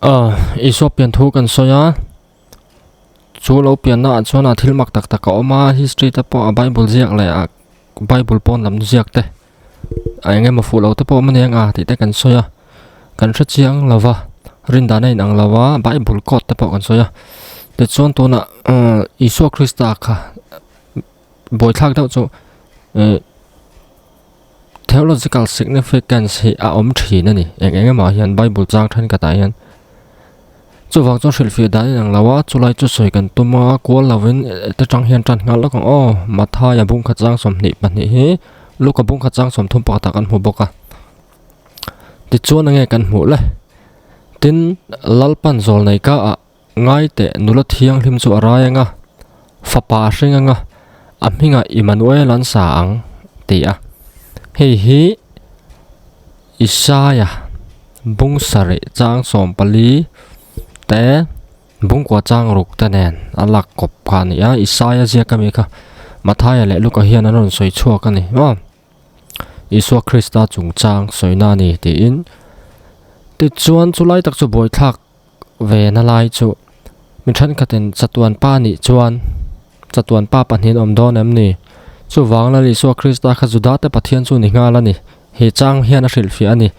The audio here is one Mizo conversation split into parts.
Aw, Isua pian thu kan sawi a, chu lo pianna ah chuan a thil mak tak tak a awm a, history te pawh a bible ziak leh a bible pawn lam ziak te a eng emaw fuh lo te pawh a awm a nia tih te kan sawi a, kan hre chiang lo va, rin dan a inang lo a, bible code te pawh kan sawi a, tichuan tunah Isua Krista kha buaithlak deuh chu ih. Theological significance hi a awm thin a ni. Eng eng emaw ah hian Bible chang thenkhatah hian chuvang chuan hrilhfiah dan inang lo a, chulai chu sawi kan tum a, kual lovin te tang hian tan nghal lawk ang aw. Mathaia bungkhat chang 22 hi Luka bungkhat chang 31 ah kan hmu bawk a. Tichuan enge kan hmuh le? Tin, Lalpan zawlnei ka ah Ngai teh nula thianghlim chu a rai anga, fapa a hring anga, a hmingah Immanuel an sa ang, ti a. Hei hi Isaia bung sarih chang 14 te bungkua chang ruk te nen a lak kawp kha a ni a, Isaia ziak ami kha Mathaia leh Luka hian an rawn sawi chhuak a ni maw. Isua Krista chungchang sawina a ni tiin. Tichuan chulai tak chu buaithlak ve na lai chu mi thenkhatin chatuan pa nih chuan chatuan pa pahnihin awm dawn em ni? Chuvang Lal Isua Krista kha Judate Pathian chu ni nghal a ni. He chang hian a hrilhfiah a ni.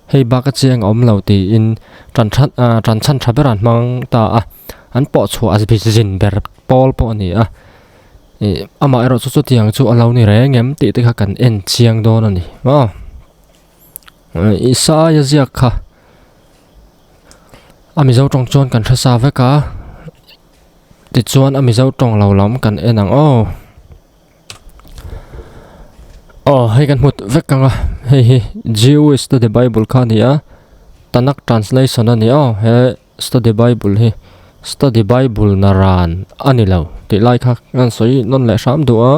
Hei bak a chiang a awm lo tiin tan than ah tan chhan tha ber an hmang ta a. An pawh chhuah a zin ber pawl pawh a ni a. Ih amah erawh chu chutiang chu a lo ni reng em tih te kha kan en chiang dawn a ni maw. Isaia ziak kha a mizo tawng chuan kan hre sa vek a tichuan a mizo tawng lo lam kan en ang aw aw hei kan hmu vek ang a hei hi Jewish study bible kha a ni a Tanakh translation a ni aw he study bible hi study bible naran a ni lo tih lai kha kan sawi nawn leh hram duh a.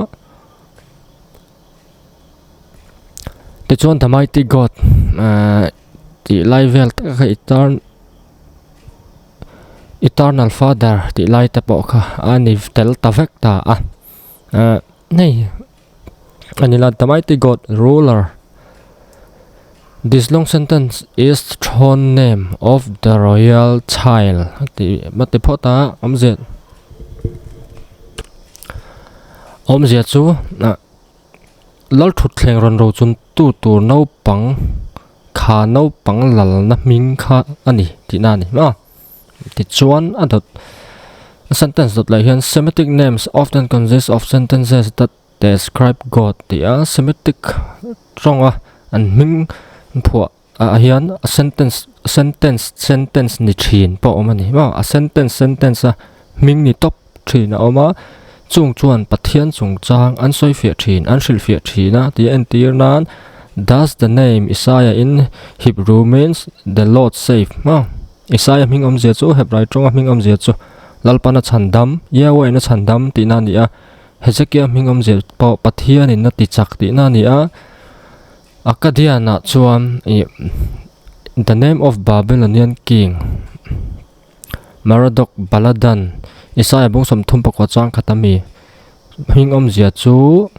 Tichuan the mighty God ehh tih lai vel tak kha etern eternal father tih lai te pawh kha a ni tel ta vek ta a ehh hei a ni la the mighty God ruler this long sentence is throne name of the royal child a ti a ti phawt a awmzia awmzia chu ah. Lal thutthleng rawn ro chun tu tur naupang kha naupang lalna hming kha a ni tihna a ni maw? Tichuan a dawt a sentence dawt leh hian Semitic names often consist of sentences that describe God tih a Semitic tawnga an hming phuah ah hian a sentence sentence sentence ni thin pawh a awm a ni maw a sentence sentence a hming ni tawp thin a awm a chung chuan Pathian chungchang an sawi fiah thin an hrilh fiah thin a tih a entir nan does the name Isaiah in Hebrew means the Lord save maw Isaiah hming awmzia chu Hebrai tawnga hming awmzia chu Lalpana chhandam Yahweh in a chhandam tihna a ni a Hezekiah hming awmzia pawh Pathianin a ti chak tihna a ni a. Akkadian-ah chuan ih The name of Babylonian king Merodach Baladan Isaia bung 34 chang khat ami hming awmzia chu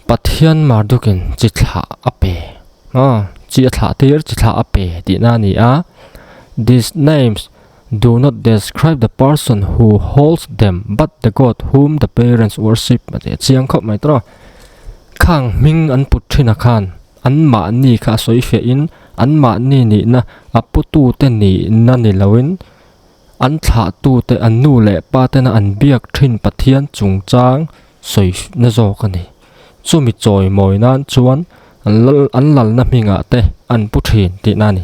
Pathian Mardukin chi thlah a pe aw chi a thlah tir chi thlah a pe tihna a ni a These names Do not describe the person who holds them but the God whom the parents worship a ti a chiang khawp mai tawh a. Khang hming an put thin a khan an mahni kha a sawi fiah in an mahni nihna a putute nihna ni loin an thlahtute an nu leh pa tena an biak thin Pathian chungchang sawi na zawk a ni. Chumi chawimawi nan chuan an lalna hmingah te an pu thin tihna a ni.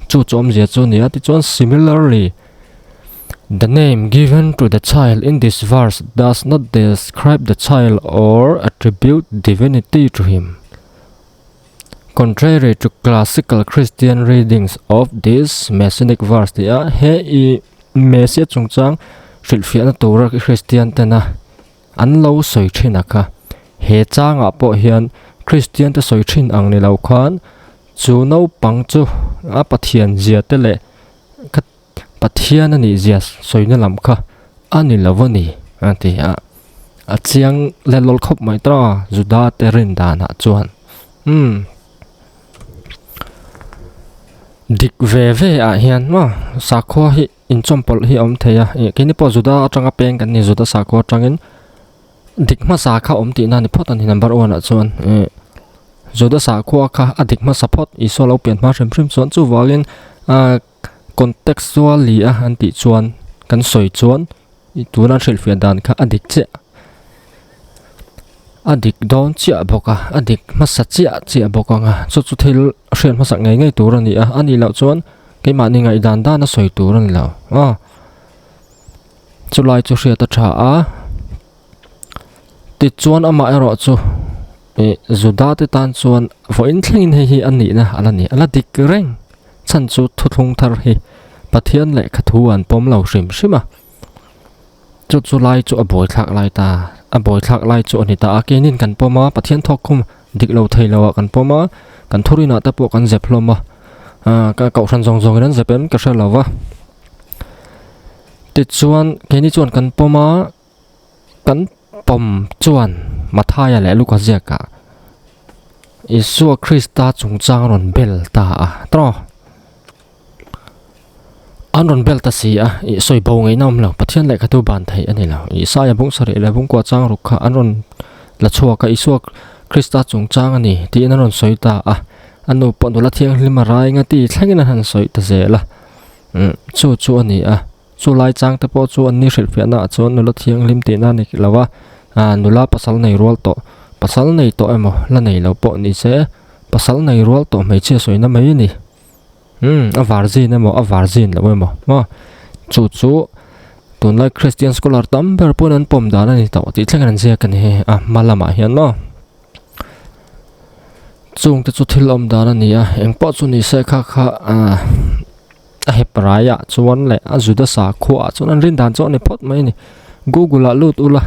Chu chu awmzia chu a ni a tichuan similarly the name given to the child in this verse does not describe the child or attribute divinity to him contrary to classical Christian readings of this messianic verse tih a he i Messiah chungchang hrilhfiahna tura Christian tena an lo sawi thin a kha he changah pawh hian Christian te sawi thin ang ni lo khan Chu naupang chu a Pathian zia te leh ka Pathian a nih zia sawina lam kha a ni lo a ni a ti a, a chiang let lawlh khawp mai tawh a Juda te rin danah chuan umm. Dik ve ve ah hian maw sakhua hi inchawmpawlh hi a awm thei a, ih keini pawh Juda atanga peng kan ni Juda sakhua atangin dik hmasa kha awm tihna a ni phawt a ni number one ah chuan ih Juda sakhua kha a dik hmasa phawt Isua lo pian hma hrim hrim chuan chuvangin ah contextually a an tih chuan kan sawi chuan ih tuna hrilhfiah dan kha a dik chiah a dik dawn chiah bawk a a dik hmasa chiah chiah bawk ang a chu chu thil hriat hmasak ngei ngei tur a ni a a nih loh chuan keimahni ngaihdan dan a sawi tur a ni lo aw chulai chu hriat a tha a tichuan amah erawh chu ih Juda te tan chuan vawiin thlengin hei hi a nihna a la ni a la dik reng chhan chu thuthlung thar hi Pathian lehkha thu an pawm lo hrim hrim a. Chu chu lai chu a buai thlak lai ta, a buai thlak lai chu a ni ta a, keinin kan pawm a, Pathian thawk khum dik lo thei lo ah kan pawm a, kan thurin ah te pawh kan zep hlawm a, ah ka kohhran zawng zawng in an zep em ka hre lo va. Tichuan keini chuan kan pawm a, kan pawm chuan Mathaia leh Luka ziakah Isua Krista chungchang a rawn bel ta a, tawh. An rawn bel ta si a, ih sawi bo ngaihna awm lo, Pathian lehkha thu ban theih a ni lo. Isaia bung sarih leh bung kua chang ruk kha an rawn la chhuak a, Isua Krista chungchang a ni tiin an rawn sawi ta a, a nu pawh nula thianghlim a rai nga ti thlengin an han sawi ta zel a, umm chu chu a ni a, chu lai chang te pawh chu an ni hrilhfiahna ah chuan nula thianghlim tihna a ni lo a, ah nula pasal nei rual tawh, pasal nei tawh emaw la nei lo pawh ni se, pasal nei rual tawh hmeichhia sawina mai a ni. Umm a var zin emaw a var zin loh emaw maw chu chu tunlai Christian scholar tam ber pawn an pawm dan a ni tawh tih thleng an ziak a ni hei a hma lamah hian maw chung te chu thil awm dan a ni a engpawh chu ni se kha kha ah a hep raiah chuan leh a Juda sakhua ah chuan an rin dan chu a ni phawt mai a ni Google ah lut ula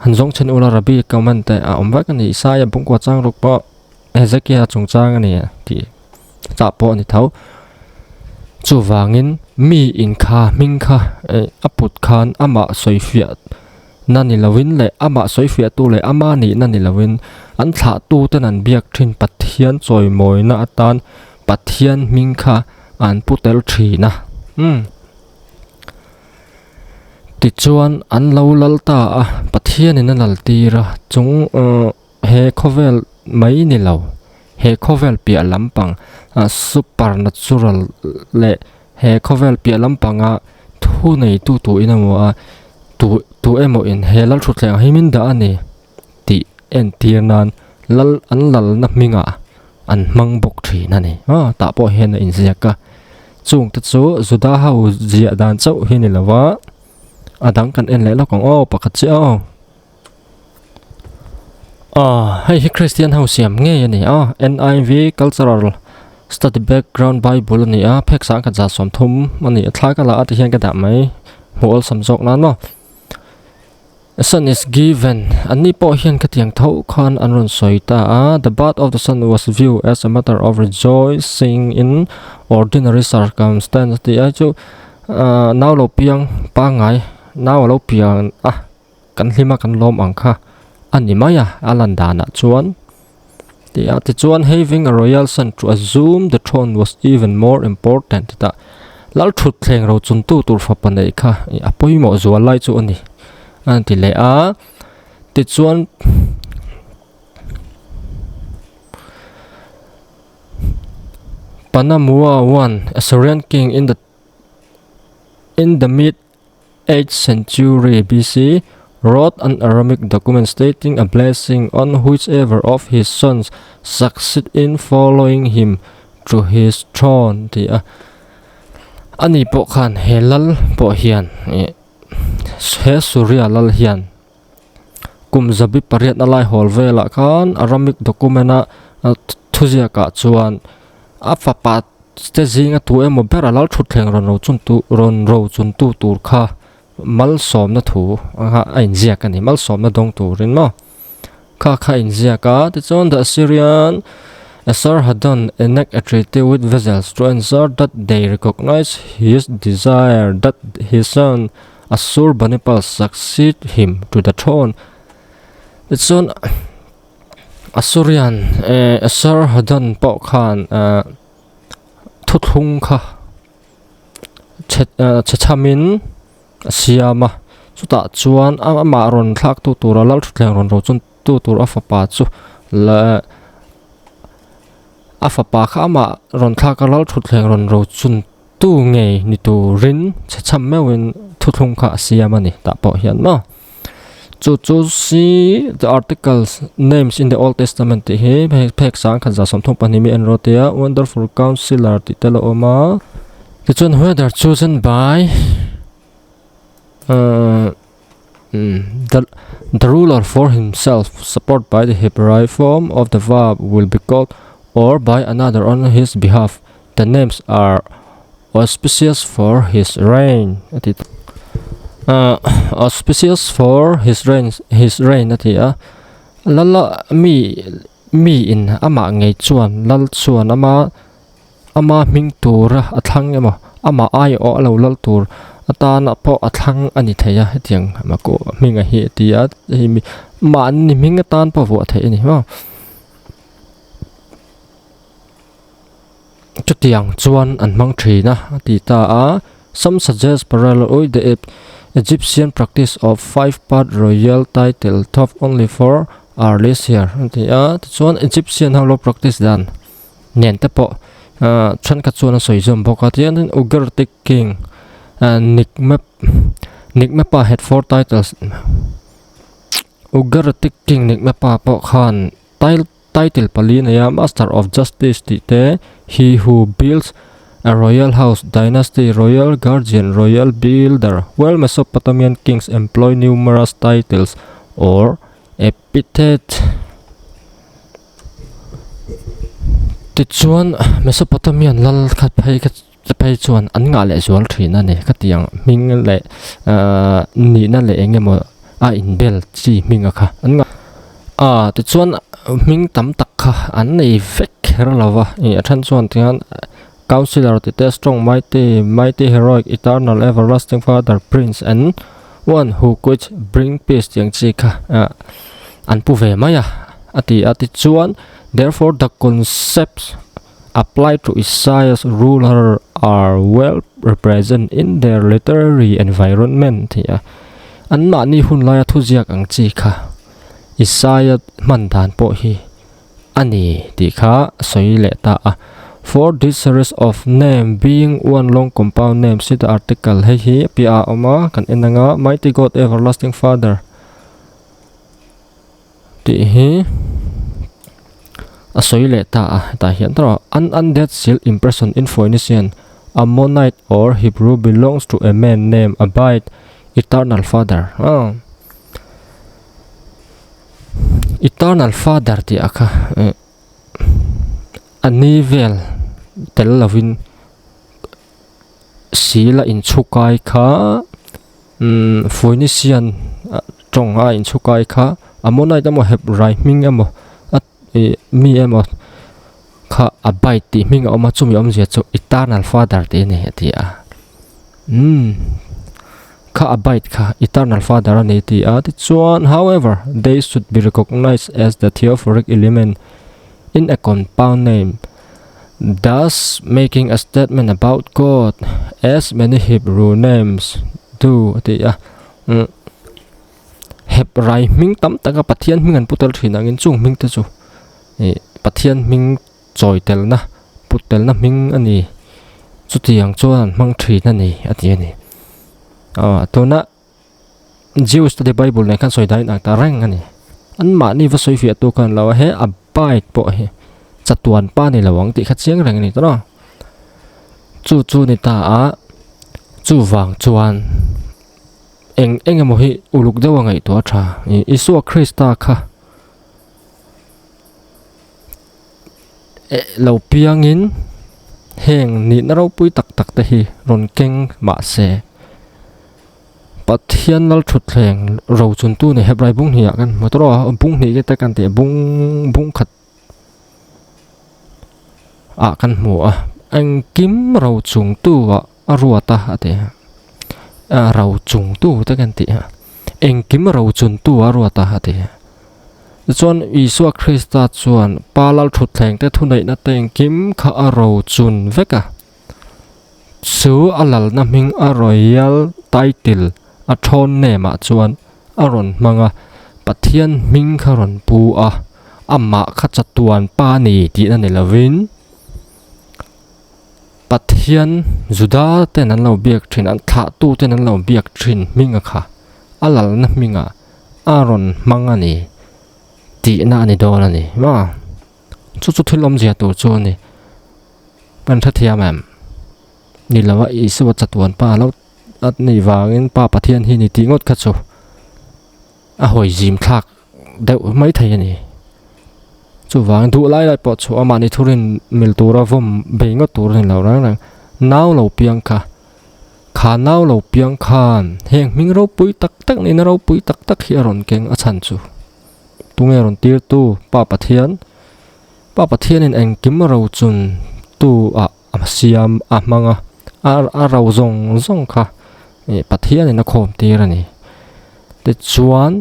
Han zawng chhen ula Rabbi comment te a awm vek a ni. Isaia bungkua chang ruk pawh Hezekia chungchang a ni tih chah pawh a ni tho. Chuvangin mi in kha hming kha eh a put khan amah sawifiah na ni lovin leh amah sawifiah tu leh ama nihna ni lovin an thlah tu ten an biak thin Pathian chawimawina atan Pathian hming kha an pu tel thin a. Umm. Tichuan, an lo lal ta a, Pathianin a lal tir a, chung he khawvel mai ni lo, he khawvel piah lampang supernatural leh he khawvel piah lampanga thu neitu tu in emaw a, tu tu emaw in he lal thutthleng hi min dah a ni tih entir nan lal an lalna hmingah an hmang bawk thin a ni. Aw tah pawh hian a inziak a. Chung te chu Juda ho ziah dan chauh hi ni lo va, a dang kan en leh lawk ang aw pakhat chiah aw. Aw hei hi Christian ho siam ngei a ni a, NIV Cultural Study Background Bible a ni a, phek sang khat za 30 a ni a, thlai ka la a ti hian ka dah mai hmuh awlsam zawk nan maw. A son is given, Anni pawh hian khatiang tho khan an rawn sawi ta a, The birth of the son was viewed as a matter of rejoicing in ordinary circumstance tih ai chu nau lo piang pangngai, nau a lo piang a, kan hlim a kan lawm ang kha a ni mai a, a lan danah chuan tih a. Tichuan having a royal son to assume the throne was even more important tih ta lal thutthleng ro chuntu tur fapa neih kha a pawimawh zual lai chu a ni a ti leh a. Tichuan Panamua one Assyrian king in the in the mid 8th century BC, wrote an Aramaic document stating a blessing on whichever of his sons succeed in following him to his throne ti a. Ani pawh khan he lal pawh hian ih he Suria lal hian kum zabi pariat a lai hawl velah khan Aramaic document a thuziakah chuan a fapa Te zinga tu emaw ber a lal thutthleng rawn ro chun tu rawn ro chun tu tur kha malsawmna thu kha a inziak a ni malsawmna dawng turin maw kha kha a inziak a tichuan the Assyrian Esarhaddon enact a treaty with vassals to ensure that they recognize his desire that his son Assurbanipal succeed him to the throne tichuan Assyrian eh Esarhaddon pawh khan eh. thuthlung kha chhe chhe chhamin a siam a chutah chuan amah rawn thlak tu tura lal thutthleng rawn ro chun tu tur a fapa chu leh a fapa kha amah rawn thlak a lal thutthleng rawn ro chun tu ngei ni turin chhe chham meuhin thuthlung kha a siam a ni tah pawh hian maw. Chu chu see the articles names in the Old Testament tih hi hei phek sang khat 32 mi en rawh tia Wonderful Counselor tih te a lo awm a tichuan whether chosen by ahh the the ruler for himself support by the Hebrai form of the verb will be called or by another on his behalf the names are Auspicious for his reign a ti ah auspicious for his reign his reign a ti a lal mi mi in amah ngei chuan lal chuan ama ama hming tura a thlang emaw amah aiawh a lo lal tur atana pawh a thlang a ni thei a hetiang hming a hi a ti a hei mi mahni hming atan pawh vuah theih a ni maw. Chutiang chuan an hmang thin a, a ti ta a. Some suggest parallel with the Egyptian practice of five-part royal title thought only for early here a ti a. Tichuan Egyptian ho lo practice dan nen te pawh thenkhat chuan a sawi zawm bawk a. Tihian Ugaritic king Niqmep Niqmepa had four titles Ugaritic king Niqmepa pawh khan tile Title pali nei a, Master of Justice tih te, He who builds a royal house, Dynasty, Royal Guardian, Royal Builder, Well Mesopotamian kings employ numerous titles or epithet. Tichuan Mesopotamian lal khat phei kha te phei chuan an ngah leh zual thin a ni. Khatiang hming leh ahh nihna leh eng emaw a inbel chi hming a kha an ngah a tichuan hming tam tak kha an nei vek kher lo va ih a then chuan tihian councillor tih te strong mighty mighty heroic eternal everlasting father prince and one who could bring peace tih ang chi kha ah an pu ve mai a a ti a tichuan therefore the concepts Applied to Isaiah's ruler are well represent in their literary environment tih a, anmahni hun laia thuziak ang chi kha Isaiah hman dan pawh hi a ni tih kha sawi leh ta a. For this series of name being one long compound name see the article hei hi piah ah a awm a, kan en anga Mighty God Everlasting Father tih hi a sawi leh ta a hetah hian tawh an undead seal impression in Phoenician Ammonite or Hebrew belongs to a man named Abide Eternal Father aw Eternal Father tih ah kha eh a ni vel tel lovin sila inchhukai kha umm Phoenician tawng a inchhukai kha Ammonite emaw Hebrai hming emaw a ih mi emaw kha Abide tih hming a awm a chumi awmzia chu Eternal Father tih a ni a ti a umm kha Abide kha Eternal Father a ni a ti a tichuan however they should be recognized as the theophoric element in a compound name Thus making a statement about God as many Hebrew names do a ti a. Umm Hebrai hming tam taka Pathian hming an pu tel thin angin chung hming te chu ih Pathian hming chawi telna put telna hming a ni. Chutiang chuan an hmang thin a ni a ti a ni. Aw tuna Jews te Bible nen khan sawi dan inang ta reng a ni. Anmahni va sawi fiah tu khan lo a he abide pawh hi chatuan pa ni lo ang tih kha chiang reng a ni tawh a. Chu chu ni ta a, chuvang chuan eng eng emaw hi uluk deuh a ngaihtuah a tha. Isua Krista kha eh lo piangin heng nihna ropui tak tak te hi rawn keng mahse Pathian lal thutthleng ro chuntu nei Hebrai bung hnih ah kan hmu tawh a bung hnih te kan tih bung bung khat ah kan hmu a engkim ro chungtu ah a ruat a a ti a ro chungtu te kan tih a engkim ro chuntu a ruat a a ti tichuan Isua Krista chuan pa lal thutthleng te thuneihna te engkim kha a ro chun vek a. Chu a lalna hming a royal title a thawn nemah chuan a rawn hmang a, Pathian hming kha rawn pu a, amah kha chatuan pa ni tihna ni lovin Pathian Juda ten an lo biak thin, an thlahtu ten an lo biak thin hminga kha a lalna hmingah a rawn hmang a ni tihna a ni dawn a ni maw? Chu chu thil awmzia tur chu a ni. Kan hrethiam em? Ni lo a, Isua chatuan pa lo a nih vangin Pa Pathian hi ni tih ngawt kha chu a hawi zim thlak deuh mai thei a ni. Chuvang duh lai lai pawh chu amahni thurin mil tura vawm bei ngawt tur a ni lo reng reng. Nau lo piang kha, kha nau lo piang khan heng hming ropui tak tak nihna ropui tak tak hi a rawn keng a chhan chu. Tunge rawn tirtu Pa Pathian? Pa Pathianin engkim ro chun tu ah a siam a hmang a, a ro zawng zawng kha Pathianin a khawm tir a ni. Tichuan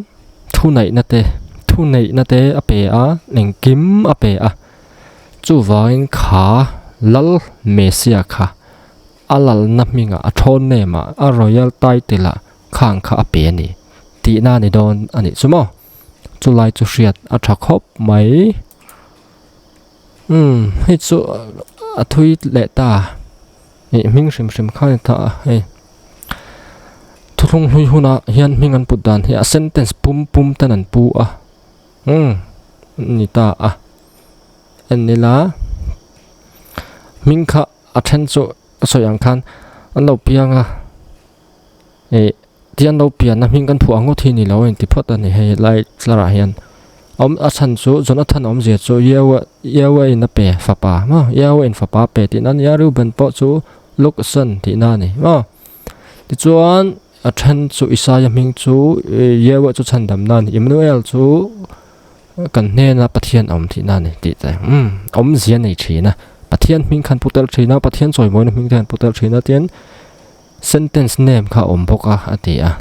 thuneihna te thuneihna te a pe a, engkim a pe a. Chuvangin kha Lal Messiah kha a lalna hmingah a thawn nem a, a royal title ah khang kha a pe a ni tihna a ni dawn a nih chu maw. Chulai chu hriat a tha khawp mai. Umm hei chu a thui leh ta ih hming hrim hrim kha a ni ta a hei thuthlung hlui hunah hian hming an put dan hi a sentence pum pum ten an pu a umm ni ta a en ila hming kha a then chu a sawi ang khan an lo piang a. Ih tian lo pianna hming kan phuah ngawt hi ni lo a inti phawt a ni hei lai tlarah hian awm a chhan chu Jonathan awmzia chu Yehowa Yehowa in a pe fapa maw Yehowa in fapa a pe tihna a ni a Reuben pawh chu Luke son tihna a ni maw tichuan a then chu Isaia hming chu Yehowa chu chhandamna a ni Immanuel chu kan hnena Pathian awm tihna a ni tih te umm awmzia nei thin a Pathian hming khan pu tel thin a Pathian chawimawina hming te han pu tel thin a tin. Sentence name kha a awm bawk a a ti a.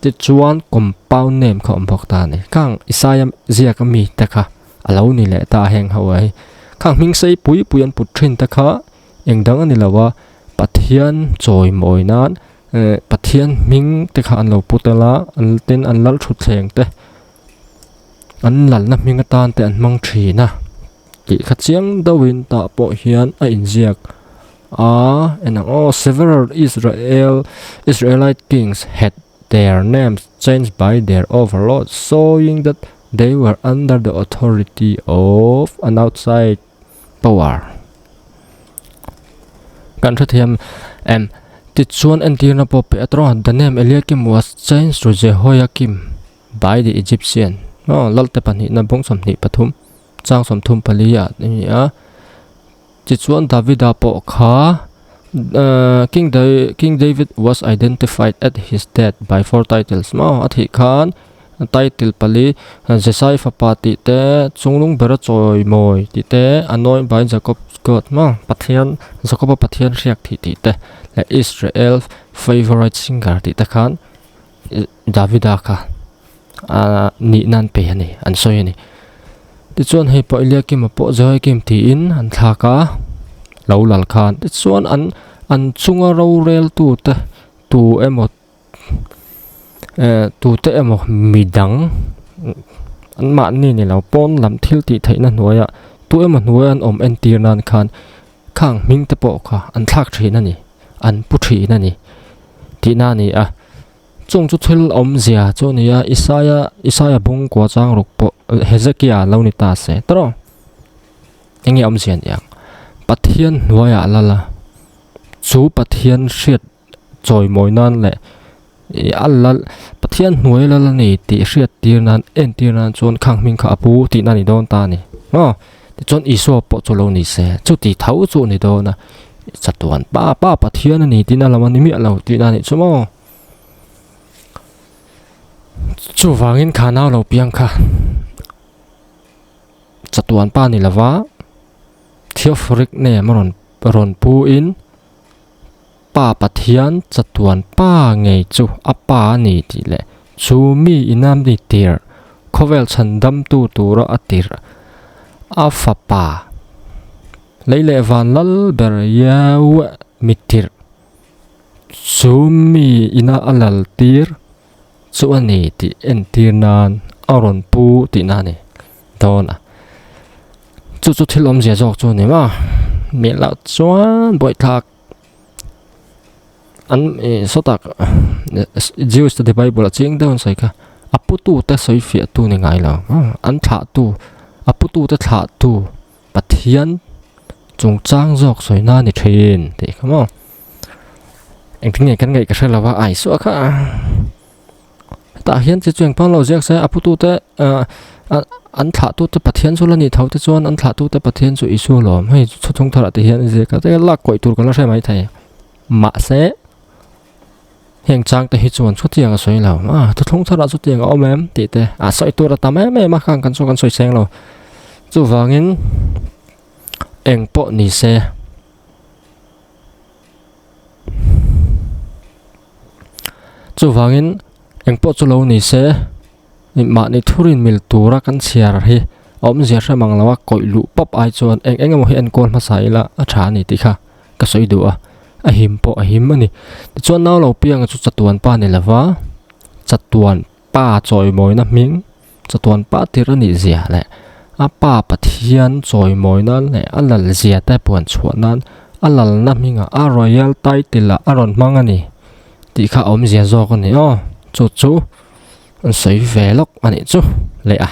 Tichuan compound name kha a awm bawk ta a ni. Khang Isaia ziaka mi te kha a lo ni leh ta a heng ho a hi. Khang hming sei pui pui an put thin te kha eng dang a ni lo a, Pathian chawi mawi nan eh Pathian hming te kha an lo put tel a, an tin an lal thutthleng te an lalna hming atan te an hmang thin a. Tih kha chiang deuhin tah pawh hian a inziak a en ang aw several Israel Israelite kings had their names changed by their overlords showing that they were under the authority of an outside power kan hrethiam em tichuan entirna pawh pe atawng a the name Eliakim was changed to Jehoiakim by the Egyptian aw lalte pahnihna bawng 23 chang 34 ah a ni a. Tichuan Davida pawh kha King King David was identified at his death by four titles maw a thih khan title pali Jesai fapa tih te Chunglung bera chawi mawi tih te Anoint by Jacob God maw Pathian Jacob-a Pathian hriak thih tih te leh Israel favourite singer tih te khan Davida kha a nihna an pe a ni an sawi a ni tichuan hei pawh Eliakima pawh Jehoiakim tiin an thlak a lo lal khan tichuan an an chunga rorel tute tu emaw eh tute emaw midang an mahni ni lo pawn lam thil tih theihna hnuaiah tu emaw hnuai an awm entir nan khan khang hming te pawh kha an thlak thin a ni an pu thin a ni tihna a ni a. Chung chu thil awmzia chu a ni a, Isaia Isaia bung kua chang ruk pawh Hezekia lo ni ta se tawrh eng nge awmzia ni ang? Pathian hnuaiah lal a, chu Pathian hriat chawimawi nan leh ih a lal Pathian hnuai lal a ni tih hriat tir nan entir nan chuan khang hming kha a pu tihna a ni dawn ta a ni maw? Tichuan Isua pawh chu lo ni se, chuti tho chu a ni dawn a, chatuan pa pa Pathian a ni tihna lam a ni miah lo tihna a nih chu maw? Chuvangin kha nau lo piang kha chatuan pa ni lova Theophoric name a rawn rawn pu in Pa Pathian chatuan pa ngei chu a pa a ni tih leh chu mi ina mi tirh khawvel chhan damtu tura a tirh a fapa lei leh van lal ber Yahweh. mi tirh chu mi ina a lal tir chu a ni tih entir nan a rawn pu tihna a ni dawn a. Chu chu thil awmzia zawk chu a ni maw? Miah loh chuan buaithlak an ih sawtah Jews te Bible ah chiang deuh an sawi kha a putu te sawi fiah tu ni ngai lo an thlah tu a putu te thlah tu Pathian chungchang zawk sawi na ni thin tih kha maw engtin nge kan ngaih ka hre lo a ai suah kha hetah hian chi chu engpang lo ziak se a putu te ah an thlah tu te Pathian chu la ni tho te chuan an thlah tu te Pathian chu Isua lawm hei chhungthar ah te hian a ziak a lak kawih tur kan la hre maithei. Mahse, heng changte hi chuan chutiang a sawi lo. A, thuthlung tharah chutiang a awm em? tih te a sawi tur a tam em em a, khang kan chu kan sawi seng lo. Chuvangin eng pawh ni se, chuvangin eng pawh chu lo ni se, mahni thurin mil tura kan chhiar hi a awmzia hre mang lo a, kawih luh pawp ai chuan eng eng emaw hi enkawl hmasa ila a tha a ni tih kha ka sawi duh a, a him pawh a him a ni. Tichuan nau lo pianga chu chatuan pa ni lova, chatuan pa chawimawina hming, chatuan pa tir a nih zia leh a pa Pathian chawimawina leh a lal zia te puan chhuah nan a lalna hmingah a royal title ah a rawn hmang a ni tih kha a awmzia zawk a ni aw, chu chu. An sawi ve lawk a nih chu leh a.